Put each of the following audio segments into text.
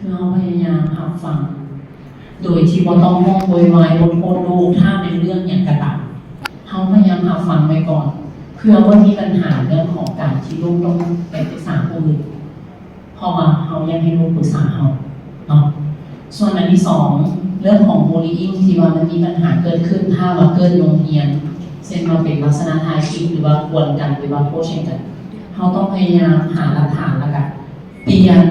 ຄືເຮົາພະຍາຍາມຮັບຟັງ ໂດຍທີ່ບໍ່ຕ້ອງຮ້ອງໂວຍວາຍລົງໂທດລູກ ຖ້າແມ່ນເລື່ອງຫຍັງກໍຕາມ. ເຮົາພະຍາຍາມຮັບຟັງໄວ້ກ່ອນ ເພື່ອບໍ່ມີບັນຫາເລື່ອງຂອງການທີ່ລູກຕ້ອງໄປປຶກສາຜູ້ອື່ນ ເພາະວ່າເຮົາຢາກໃຫ້ລູກປຶກສາເຮົາເນາະ. ສ່ວນອັນທີສອງ ເລື່ອງຂອງບູລີອິງ ທີ່ວ່າມັນມີບັນຫາເກີດຂຶ້ນ ຖ້າວ່າເກີດຢູ່ໂຮງຮຽນ ເຊັ່ນວ່າເປັນລັກສະນະຖ່າຍຄລິບ ຫຼືວ່າກວນກັນ ຫຼືວ່າໂພສໃສ່ກັນ ເຮົາຕ້ອງພະຍາຍາມຫາຫຼັກຖານ ແລ້ວກະປ່ຽນ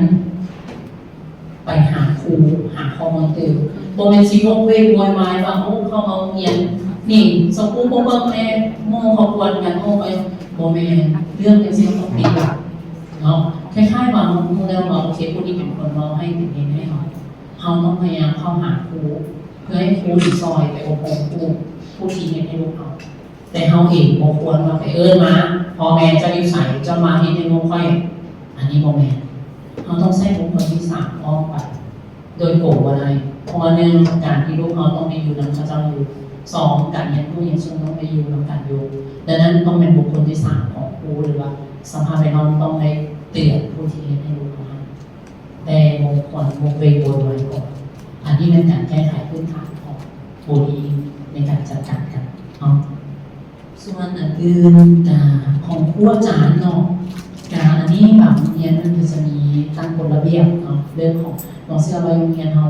ໄປຫາຄູ ຫາຂໍ້ມູນຕື່ມ. ບໍ່ແມ່ນຊິໂວກເວກໂວຍວາຍວ່າ ໂອ້ ເຂົ້າມາໂຮງຮຽນນີ້ ສະຄູບໍ່ເບິ່ງແນ່ ໝູ່ເຂົາກວນກັນ ໂອ້ຍ ບໍ່ແມ່ນ. ເລື່ອງຈັ່ງຊີ້ຕ້ອງປິດບັງເນາະ. ຄ້າຍໆວ່າເຮົາຮູ້ແລ້ວວ່າ ໂອເຄ ຜູ້ນີ້ເປັນຄົນເວົ້າໃຫ້ ເປັນເຮັດໃຫ້ເຮົາ ເຮົາຕ້ອງພະຍາຍາມເຂົ້າຫາຄູ ເພື່ອໃຫ້ຄູຊິຊ່ອຍໄປອົບຮົມຜູ້ ຜູ້ທີ່ເຮັດໃຫ້ລູກເຮົາ. ແຕ່ເຮົາເອງບໍ່ຄວນວ່າໄປເອີ້ນມາ ພໍ່ແມ່ເຈົ້າຢູ່ໃສ ເຈົ້າມາເຮັດໃຫ້ລູກຂ້ອຍ ອັນນີ້ບໍ່ແມ່ນ. ເຮົາຕ້ອງໃຊ້ບຸກຄົນທີສາມອ້ອມໄປ ໂດຍໂກບໍ່ໄດ້ ເພາະວ່າ ໜຶ່ງ ການທີ່ລູກເຮົາຕ້ອງໄດ້ຢູ່ນຳເຂົາເຈົ້າຢູ່ ສອງ ການຮຽນຮູ້ຮຽນຊົງຕ້ອງໄດ້ຢູ່ນຳກັນຢູ່. ດັ່ງນັ້ນຕ້ອງແມ່ນບຸກຄົນທີສາມຂອງຄູ ຫຼືວ່າສະພາບແວດລ້ອມຕ້ອງໄດ້ເຕືອນຜູ້ທີ່ເຮັດໃຫ້ລູກເຮົາຫັ້ນ. ແຕ່ບໍ່ຄວນໂວກເວກໂວຍວາຍກ່ອນ. ອັນນີ້ແມ່ນການແກ້ໄຂພື້ນຖານຂອງບູລີອິງໃນການຈັດການກັນເນາະ. ສ່ວນອັນອື່ນກະຂອງຄູອາຈານເນາະ ກະອັນນີ້ບາງໂຮງຮຽນມັນກໍຈະມີຕັ້ງກົດລະບຽບເນາະ ເລື່ອງຂອງ ນ້ອງເຊື່ອວ່າໂຮງຮຽນເຮົາ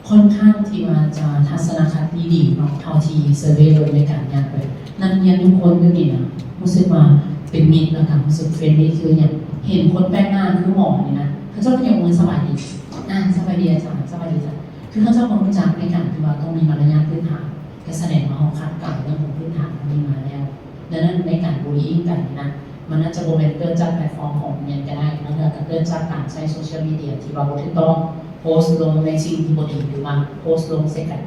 ຂ້ອນຂ້າງທີ່ວ່າຈະທັດສະນະຄະຕິດີເນາະ ເທົ່າທີ່ເຊີເວເບິ່ງໃນການຍ່າງໄປ ນັກຮຽນທຸກຄົນຢູ່ນີ້ນະ ຮູ້ສຶກວ່າເປັນມິດ ແລ້ວກໍຮູ້ສຶກເຟຣນລີ ຄືຫຍັງ ເຫັນຄົນແປກໜ້າຄືໝໍນີ້ນະ ເຂົາເຈົ້າກໍຍົກມື ສະບາຍດີ ອ່າ ສະບາຍດີອາຈານ ສະບາຍດີອາຈານ ຄືເຂົາເຈົ້າກໍຮູ້ຈັກໃນການທີ່ວ່າຕ້ອງມີມາລະຍາດພື້ນຖານ ກໍສະແດງວ່າເຮົາຄາດການເລື່ອງຂອງພື້ນຖານອັນນີ້ມາແລ້ວ. ດັ່ງນັ້ນໃນການບູລີອິງກັນນີ້ນະ ມັນອາດຈະບໍ່ແມ່ນເກີດຈາກແພລດຟອມຂອງໂຮງຮຽນກໍໄດ້ ບາງເທື່ອກໍເກີດຈາກການໃຊ້ໂຊຊຽວມີເດຍທີ່ວ່າບໍ່ຖືກຕ້ອງ ໂພສລົງໃນສິ່ງທີ່ບໍ່ດີ ຫຼືວ່າໂພສລົງໃສ່ກັນ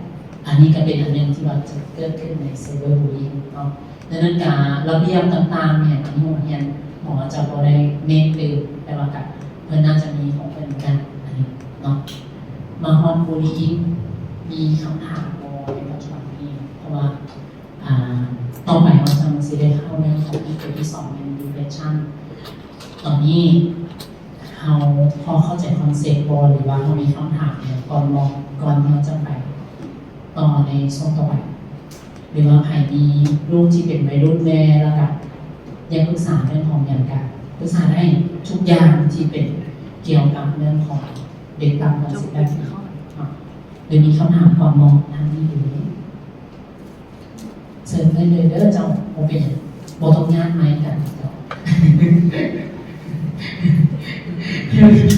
ອັນນີ້ກໍເປັນອັນໜຶ່ງທີ່ວ່າຈະເກີດຂຶ້ນໃນໄຊເບີບູລີອິງເນາະ. ດັ່ງນັ້ນກະລະບຽບຕ່າງໆນີ້ ອັນນີ້ໂຮງຮຽນໝໍຈະບໍ່ໄດ້ເນັ້ນຕື່ມ ແຕ່ວ່າກະເພິ່ນໜ້າຈະມີຂອງເພິ່ນເໝືອນກັນ ອັນນີ້ເນາະ. ມາຮອດບູລີອິງ ມີຄຳຖາມບໍ່ໃນປັດຈຸບັນນີ້? ເພາະວ່າ ອ່າ ຕໍ່ໄປເຮົາຈັ່ງຊິໄດ້ເຂົ້າເລື່ອງຂອງອີກຕົວທີສອງແມ່ນດີເປຣສຊັນ. ຕອນນີ້ເຮົາພໍເຂົ້າໃຈຄອນເຊັບບໍ່ ຫຼືວ່າເຮົາມີຄຳຖາມຫຍັງກ່ອນບໍ່ ກ່ອນທີ່ເຮົາຈະໄປຕໍ່ໃນຊ່ວງຕໍ່ໄປ? ຫຼືວ່າໃຜມີລູກທີ່ເປັນໄວລຸ້ນແດ່ ແລ້ວກະຢາກປຶກສາເລື່ອງຂອງຫຍັງກະປຶກສາໄດ້ ທຸກຢ່າງທີ່ເປັນກ່ຽວກັບເລື່ອງຂອງເດັກຕ່ຳກວ່າສິບແປດປີເນາະ. ຫຼືມີຄຳຖາມກ່ອນບໍ່ ທາງນີ້ເລີຍ? ເຊີນໄດ້ເລີຍເດີເຈົ້າ ບໍ່ເປັນຫຍັງ ບໍ່ຕ້ອງຍາກໄມ້ກັນເຈົ້າ.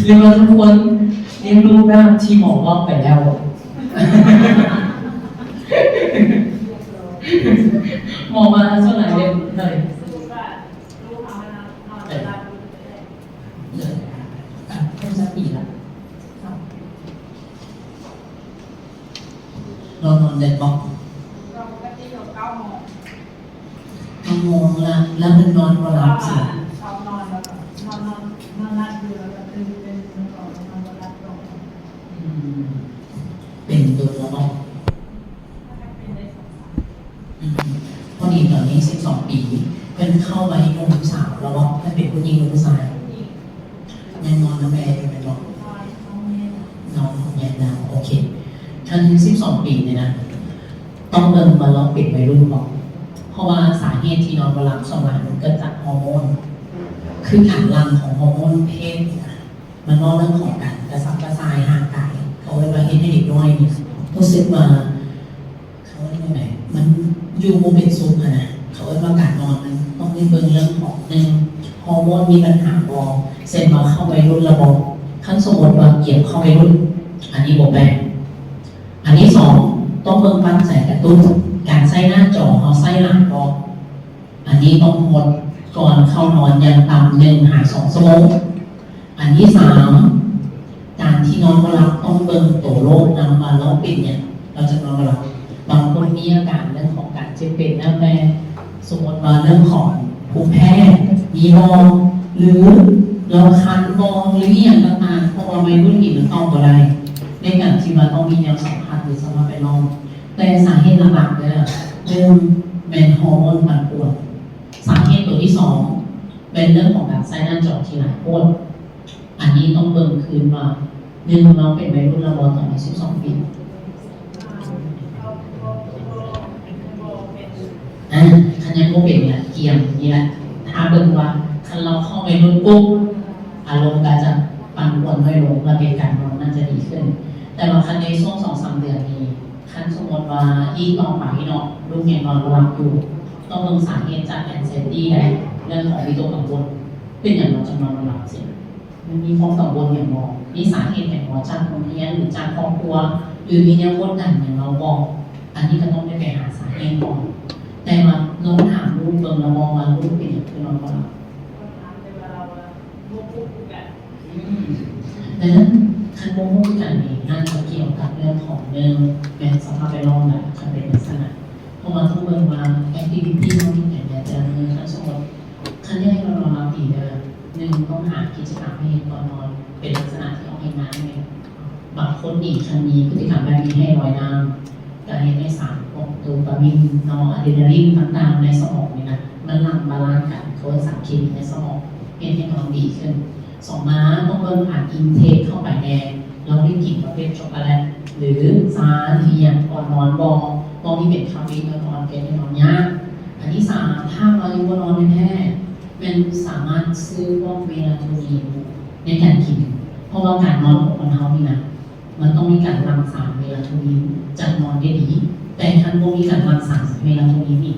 ຫຼືວ່າທຸກຄົນຮຽນຮູ້ແບບທີ່ໝໍເວົ້າໄປແລ້ວ? ໝໍມາສ່ວນຫຼາຍເດ້ ເອີ ເອີ ເອີ ອາ ເພິ່ນຈັກປີລະ? ນອນ ນອນໄດ້ບໍ່? ເກົ້າໂມງລະ ລະມັນນອນບໍ່ຫຼັບຊະ? ອືມ ເປັນດົນລະບໍ່? ອືມ ພໍດີຕອນນີ້ສິບສອງປີ ເພິ່ນເຂົ້າໄວໜຸ່ມສາວລະບໍ່? ເພິ່ນເປັນຜູ້ຍິງຫຼືຜູ້ຊາຍ? ຍັງນອນນຳແມ່ຢູ່ແມ່ນບໍ່? ນອນນຳແມ່ນະ ໂອເຄ. ຄັນສິບສອງປີນີ້ນະ ຕ້ອງເບິ່ງວ່າລາວເປັນໄວລຸ້ນບໍ່? ເພາະວ່າສາເຫດທີ່ນອນບໍ່ຫຼັບສ່ວນຫຼາຍມັນເກີດຈາກຮໍໂມນ ຄືການຫຼັ່ງຂອງຮໍໂມນເພດນີ້ນະ ມັນເວົ້າເລື່ອງຂອງການກະສັບກະສ່າຍຮ່າງກາຍ ເຂົາເອີ້ນວ່າເຮັດໃຫ້ເດັກນ້ອຍນີ້ຮູ້ສຶກວ່າ ເຂົາເອີ້ນວ່າແບບ ມັນຢູ່ບໍ່ເປັນສຸກຫັ້ນນະ. ເຂົາເອີ້ນວ່າການນອນມັນຕ້ອງໄດ້ເບິ່ງເລື່ອງຂອງ ໜຶ່ງ ຮໍໂມນມີບັນຫາບໍ່ ເຊັ່ນວ່າເຂົ້າໄວລຸ້ນລະບໍ່? ຄັນສົມມຸດວ່າກຽມເຂົ້າໄວລຸ້ນ ອັນນີ້ບໍ່ແປກ. ອັນທີສອງ ຕ້ອງເບິ່ງປັດໄຈກະຕຸ້ນ ການໃຊ້ໜ້າຈໍເຮົາໃຊ້ຫຼາຍບໍ່? ອັນນີ້ຕ້ອງງົດກ່ອນເຂົ້ານອນຢ່າງຕ່ຳໜຶ່ງຫາສອງຊົ່ວໂມງ. ອັນທີສາມ ການທີ່ນອນບໍ່ຫຼັບຕ້ອງເບິ່ງໂຕໂລກນຳວ່າລາວເປັນຫຍັງ ລາວຈຶ່ງນອນບໍ່ຫຼັບ. ບາງຄົນມີອາການເລື່ອງຂອງການເຈັບເປັນແລ້ວແຕ່ ສົມມຸດວ່າເລື່ອງຂອງພູມແພ້ມີບໍ່ ຫຼືລາວຄັນບໍ່ ຫຼືອີ່ຫຍັງຕ່າງໆ ເພາະວ່າໄວລຸ້ນນີ້ມັນຕອບບໍ່ໄດ້ ໃນການທີ່ວ່າຕ້ອງມີແນວສຳຜັດ ຫຼືສະພາບແວດລ້ອມ. ແຕ່ສາເຫດຫຼັກໆເດີ ໜຶ່ງ ແມ່ນຮໍໂມນປັ່ນປ່ວນ. ສາເຫດຕົວທີສອງ ແມ່ນເລື່ອງຂອງການໃຊ້ໜ້າຈໍທີ່ຫຼາຍໂພດ. ອັນນີ້ຕ້ອງເບິ່ງຄືນວ່າ ໜຶ່ງ ລາວເປັນໄວລຸ້ນລະບໍ່ຕອນອາຍຸສິບສອງປີ? ອາ ຄັນຍັງບໍ່ເປັນນີ້ລະ ກຽມນີ້ລະ ຖ້າເບິ່ງວ່າຄັນລາວເຂົ້າໄວລຸ້ນປຸບ ອາລົມກໍຈະປັ່ນປ່ວນນ້ອຍລົງ ລະເພດການນອນໜ້າຈະດີຂຶ້ນ. ແຕ່ວ່າຄັນໃນຊ່ວງສອງສາມເດືອນນີ້ ຄັນສົມມຸດວ່າອີກຕໍ່ໄປເນາະ ລູກຍັງນອນບໍ່ຫຼັບຢູ່ ຕ້ອງເບິ່ງສາເຫດຈາກແອງໄຊຕີ້ໃດ ເລື່ອງຂອງວິຕົກກັງວົນ ເປັນຫຍັງເຮົາຈຶ່ງນອນບໍ່ຫຼັບຊີ້? ມັນມີຄວາມກັງວົນຫຍັງບໍ່? ມີສາເຫດຫຍັງບໍ່? ຈາກໂຮງຮຽນ ຫຼື ຈາກຄອບຄົວ ຫຼື ມີແນວກົດດັນຫຍັງເຮົາບໍ່? ອັນນີ້ກໍຕ້ອງໄດ້ໄປຫາສາເຫດກ່ອນ. ແຕ່ວ່າລອງຖາມລູກເບິ່ງລະບໍ່ວ່າລູກເປັນຫຍັງຄືນອນບໍ່ຫຼັບ? ອືມ ດັ່ງນັ້ນ ຄັນບໍ່ຮູ້ຄືກັນນີ້ ໜ້າຈະກ່ຽວກັບເລື່ອງຂອງ ໜຶ່ງ ແມ່ນສະພາບແວດລ້ອມລະ ຄັນເປັນລັກສະນະ ເພາະວ່າຕ້ອງເບິ່ງວ່າແອັກທິວິຕີເຮົາເຮັດຫຍັງແດ່ແຕ່ລະມື້. ຄັນສົມມຸດ ຄັນຢາກໃຫ້ນອນຫຼັບດີເດີ ໜຶ່ງ ຕ້ອງຫາກິດຈະກຳໃຫ້ເຮັດກ່ອນນອນ ເປັນລັກສະນະທີ່ອອກແຮງງານແດ່. ບາງຄົນນີ້ ຄັນມີພຶດຕິກຳແບບນີ້ ໃຫ້ລອຍນ້ຳ ກະເຮັດໃຫ້ສານພວກໂດປາມິນເນາະ ອາດຣີນາລີນຕ່າງໆໃນສະໝອງນີ້ນະ ມັນຫຼັ່ງບາລານກັນ ເຂົາເອີ້ນສານເຄມີໃນສະໝອງ ເຮັດໃຫ້ນອນດີຂຶ້ນ. ສອງມາ ຕ້ອງເບິ່ງອານອິນເທກເຂົ້າໄປແດ່ ລາວໄດ້ກິນປະເພດຊັອກໂກແລັດ ຫຼື ຊາ ຫຼື ອີ່ຫຍັງກ່ອນນອນບໍ່? ບໍ່ມີເປັນຄາເຟອີນອ່ອນໆ ເຮັດໃຫ້ນອນຍາກ. ອັນທີສາມ ຖ້າວ່າຍັງບໍ່ນອນແທ້ໆ ແມ່ນສາມາດຊື້ພວກເມລາໂທນິນໃນການກິນ ເພາະວ່າການນອນຂອງຄົນເຮົານີ້ນະ ມັນຕ້ອງມີການຫຼັ່ງສານເມລາໂທນິນ ຈັ່ງນອນໄດ້ດີ. ແຕ່ຄັນບໍ່ມີການຫຼັ່ງສານເມລາໂທນິນນີ້